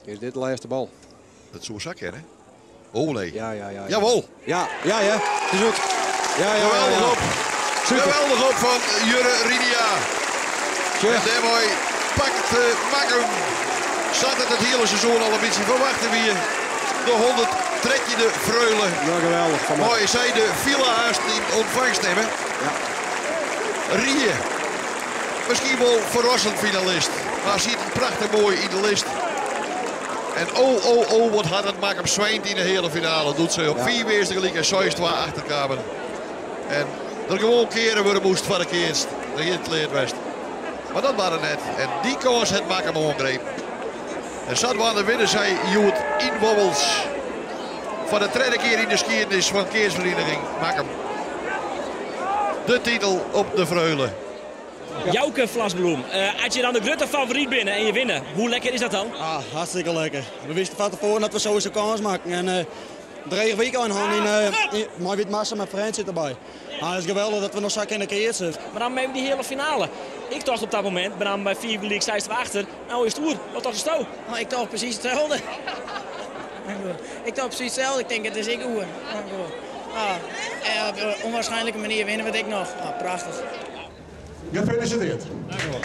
Is dit de lêste bal? Dat soe sa kinne. Oh nee. Ja, ja, ja. Jawol. Ja, ja, ja. Het is goed. Ja, ja, Geweldig op. Super. Geweldig op fan Jurre Rinia. Tja. En dêrmei pakt Makkum, sa't it it hiele seizoen al in bytsje ferwachte wie, de 113e Freule. Nou, geweldig van Mei sy de file haast yn ûntfangst nimme. Ja. Rie, miskien wol ferrassend finalist, mar siet prachtich moai yn de list. En oh, oh, oh, wat hat it Makkum swynd yn de heale finale doe't sy op 5 earste gelyk en 6-2 achterkamen. En der gewoan kearen wurde moast foar de keatst. Der hie it kleard west. Mar dat barde net. En dy kâns hat Makkum oangrepen. En sadwaande winne sy hjoed yn Wommels. Foar de tredde kear yn de skiednis fan keatsferieniging Makkum. De titel op de Freule. Jouke Vlasbloem, as je dan de grutte favoryt binne en je winne, hoe lekker is dat dan? Ah, hartstikke lekker. We wisten fan tefoaren dat we sowieso kâns makken. En dreech weekend hân yn mei Wytmarsum en Frjentsjer derby. Ah, it is geweldich dat we noch sa kinne keatsen. Mar dan even dy heale finale. Ik tocht op dat momint, benammen by 5 gelyk 6-2 achter, no is it oer. Wat tochtsto? No, ik tocht presys itselde. Ik tocht presys itselde. Ik tink it is ek oer. Ah, op in ûnwaarskynlike manier winne we it ek noch. Ah, prachtich. Gefeliciteerd. Dank u wel.